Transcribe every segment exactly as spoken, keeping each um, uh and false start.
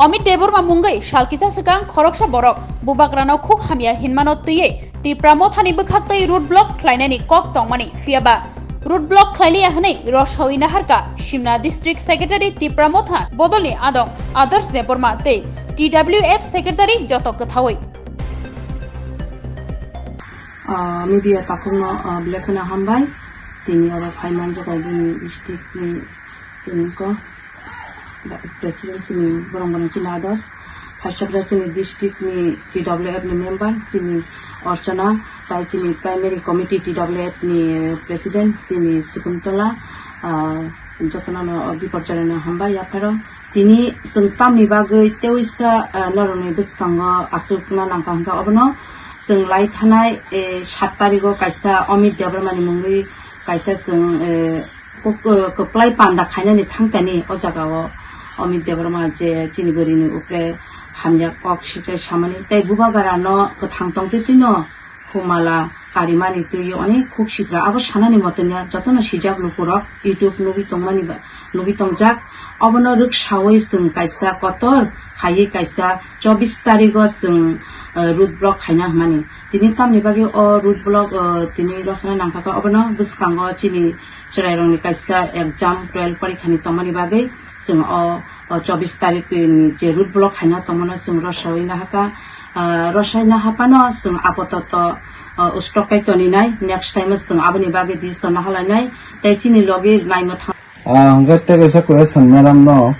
Amit Debbarma mungwi sal kisa swkang khoroksa borok bubagrano khuk hamya hinmano twiwi Tipra Mothani bwkhaktwi road block khlainani kok tongmani, phiyaba road block khlailiya hwnwi rosawi naharkha Simna District Secretary Tipra Motha bodolni adong Adarsh Debbarma tei T W F Secretary joto kwthawi. Ah, media takhukno, ah, belai kheno hambai. Tini oro phai manjak bai bini district ni chini ko president chini borong borong chini ados. Phai sabjak chini district ni T W F ni member chini Archana, tai chini primary committee T W F ni president chini Sukuntola, ah, jotono no o biporjoreno hambai yapharo. Tini chwng tamni bagwi teisa, ah, norokni bwskango achukna nangkha hwnkha, obono chwng lai thanai, eh, sat tarigo kaisa Amit Debbarmani mungwi kaisa chwng, eh, kok-, eh, kwplai panda khainani thangtani o jagao Amit Debbarma je chini bwrwini upre hamya kok sichai samani tei bubagrano kwthang tongtwi twino humala karimani twi onek khuk sitra. Abo sanani motonya jotono sijak lukurok YouTube nugwi tongmani ba, nugwi tongjak. Obono rwksawi chwng kaisa kotor khaiwi kaisa chobbish tarigo chwng, eh, road block khaina hwnmani. Tini tamni bagwi o road block, eh, tini rosana nangkha khe obono bwskango chini chwrairokni kaisa exam twelve porikhani tongmani bagwi chwng o, o chobbish tarik ni je road block khaina tongmano chwng rosawi nahakha. Ah, rosai nahaphano chwng apototo, ah, stock kai toninai, next time o chwng aboni bagwi decision nahalainai, tei chini logi naimwthang. Ah, hwnkhe tei kaisa question madam no,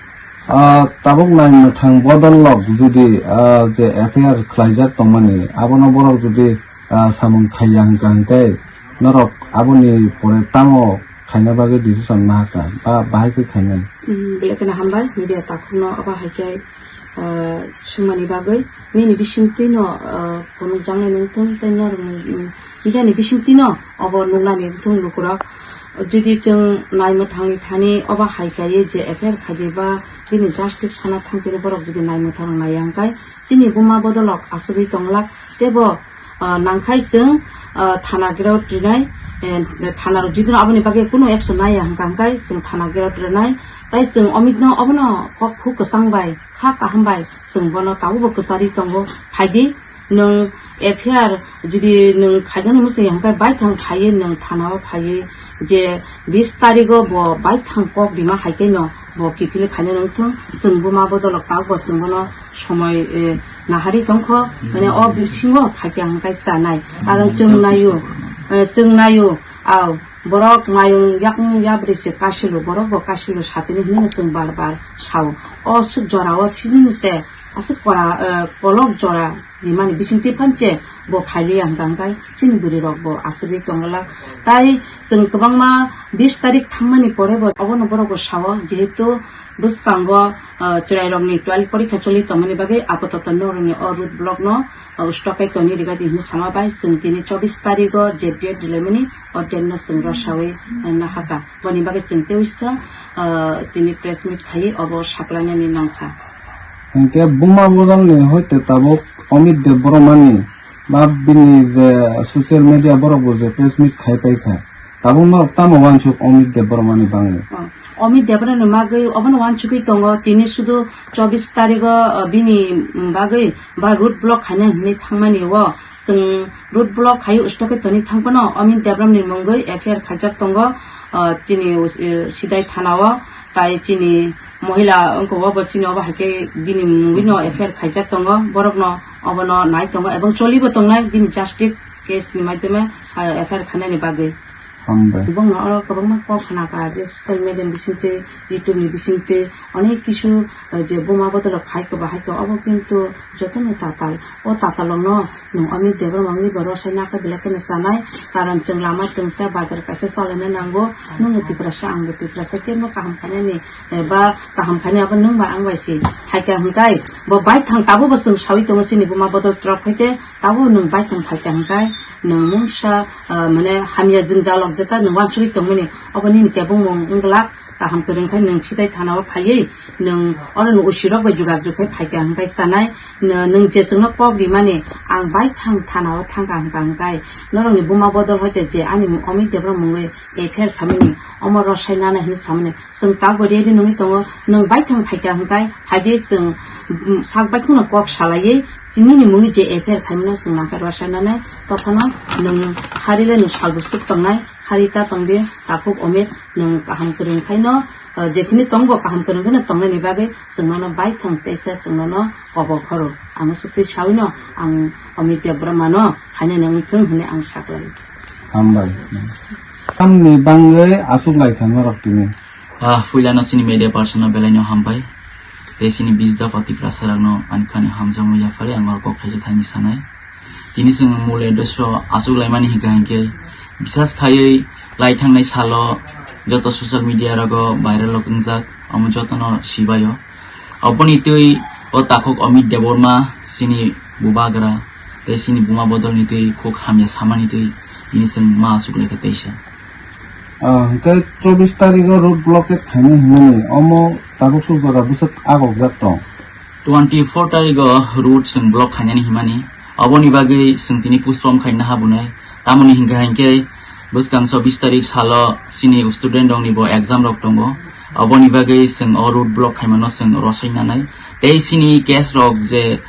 ah, tabuk naimwthang bodol lok jodi, ah, je F I R khlaijak tongmani, abono borok jodi, ah, samung khaiya hwnkha hwnkhe norok aboni pore tamo khaina bagwi decision nahakha ba bahai khe khainai. Hmm, belai kheno hambai media takhukno abo hai khe, ah, swngmani bagwi nini bisingtwino, ah, phunukjaknai nungthung tei norokni, hmm, media ni bisingtwino obo nuknani wngthung lukurok. Jodi chwng naimwthangni thani obo hai kaiwi je F I R khaidi ba bini justice sana thangtini borok jodi naimwthang naiya hwnkhe chini buma bodolok asugwi tonglak teibo ah, nangkhai chwng, ah, thana greo rinai, eh, thana rok jidino aboni bagwi kunu action naiya hwnkha hwnkhe chwng thana greo rinai. Tai chwng Amit no obono kok huk kwchang bai kha kaham bai chwng bono tabukbo kwchari tongo. Phaidi nwng F I R jodi nwng khaijani muchungya hwnkhe baithang phaiwi nwng thana o phaiwi je bis tarigo bo baithang kok rima hai khe no bo kiphilwi phaina nangthung. Chwng buma bodolok tabukbo chwng bono somoi, eh, nahari tongkho, mane o bisingo phaikha hwnkhe chanai. Aro chwng naio, eh, chwng naio, au, borok mayung yakung yabri se kasilo, borok bo kasilo satini hinwi chwng bar bar sao. O swk jorao chini se aswk kora, eh, kolok jora rimani bisingtwi phanche bo phailiya hwnkha hwnkhe chini bwrwi rok bo asugwi tonglak. Tai chwng kwbangma bis tarik thangmani pore bo obono borok bo sao, jehetu bwskango, ah, chwrairokni twelve porikha choli tongmani bagwi apototo norokni o road block no, ah, stock kai toni rigadi hinwi sama bai chwng tini chobbish tarigo je date rilaimani o date no chwng rosawi, ah, nahakha. Boni bagwi chwng teisa, ah, tini press meet khaiwi obo saklainani nangkha. Hinkhe buma bodolni hoite tabuk Amit Debbarmani ba bini je social media borok bo je press meet khai paikha. Tabuk norok tamo uansuk Amit Debbarmani bagwi? Oh, Amit Debbarmani bagwi obono uansugwi tongo, tini sudu chobbish tarigo, uh, bini bagwi ba road block khaina hinwi thangmani o chwng road block khai stock kai toni thangphano Amit Debbarmani mungwi F I R khaijak tongo, uh, chini, uh, Sidai thana o, tai chini mohila wngkha obo chini obo hai khe bini mungwi no F I R khaijak tongo, borok no obono nai tongo ebong cholibo tongnai bini justice case ni maidhyame, uh, F I R khainani bagwi. Hambai. Bongno oro kwbangma kok khna kha je social media ni bisingtwi, YouTube ni bisingtwi onek kisu, eh, je buma bodolok khai kha bahai kha obo kintu jotono tatal. O tatalokno nwng Amit Debbarma wngwi bo rosai nakha belai kheno chanai. Karon chwng lama twngsa bazar kaisa chalaina nango. Nwngno Tiprasa, angbo Tiprasa, kebo kaham khainani, eh, ba kaham khainai abo nwng bai ang bai se. Phaikha hwnkhe bo baithang tabukbo chwng saui tongo chini buma bodol twrok phaikhe. Tabuk nwng baithang phaikha hwnkhe nwng mungsa, ah, mane hamya jwngjal rok jeta nwng uansugwi tongmani, obo nini kebengmung wng glak. Kaham kwrwng khe nwng Sidai thana o phaiwi nwng oro nwng usirok bai jugajug khe phaikha hwnkhe chanai. Nw-, nwng je chwngno kok rimani ang baithang thana o thangkha hwnkha hwnkhe norokni buma bodol hoite je ani Amit Debbarma mungwi F I R khamani omo rosai nana hinwi samani chwng tabukbo ready nungwi tongo. Nwng baithang phaikha hwnkhe phaidi chwng sak bai kheno kok salaiwi chini ni mungwi je F I R khaimano chwng nangkhe rwchapnanai, tophano nwng khari le nwng salbusuk tongnai, khari ta tongdi takhuk Omit, nwng kaham kwrwng khaino, ah, jekhini tongbo kaham kwrwng kheno tongnani bagwi chwng nono baithang teisa chwng nono kobo khoro. Ang swtwi sawino ang Omit Debbarma no phainani wngthung hwnwi ang saklai. Hambai. Tamni bangwi aswk lai kha norok tini? Ah, puilano chini media person no belai no hambai. Tei chini Bijda Patipra sarak no ani khani hamjakma yaphari ang oro kok thaisa thaini sanai. Tini chwng mul address o aswk laimani hinkha hinkhe bisas khaiwi lai thangnai salo joto social media rogo viral rok wngjak, omo jotono sibaio. Oboni twi o takhuk Omit Debbarma chini bubagra tei chini buma bodolni twi khuk hamya samani twi tini chwng ma aswk lai kha teisa. Ah, hwnkhe chobbish tarikh o road blockade khainai hwnmani omo tabuk suk jora bwswk agokjak tong. Twenty four tarikh o road chwng block khainani hwnmani, oboni bagwi chwng tini postpone khaina habunai. Tamoni hinkha hinkhe bwskang chobbish tarikh salo chini student rokni bo exam rok tongo, oboni bagwi chwng o road block khaimano chwng rosai nanai. Tei chini case rok je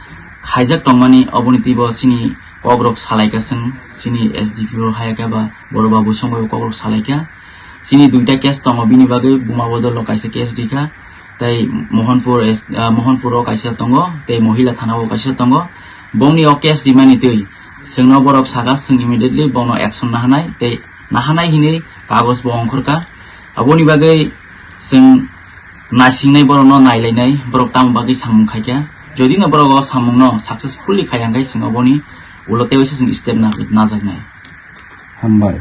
khaijak tongmani oboni twibo chini kokrok salaikha chwng, chini S D P O hayakhe ba boro babu songbai kokrok salaikha. Chini duita case tongo, bini bagwi buma bodolo kaisa case rikha, tei Mohanpur S-, ah, Mohanpur o kaisa tongo, tei Mohila thana o kaisa tongo. Bongni o case rimani twi chwngno borok saka, chwng immediately bongno action nahanai, tei nahanai hinwi kagoj bo ongkhorkha. Aboni bagwi chwng naisingnai borokno nailainai, borok tamo bagwi samung khaikha. Jodi no borok o samungno successfully khaiya hwnkhe chwng oboni ulo tei waisa chwng step na-, najaknai. Hambai.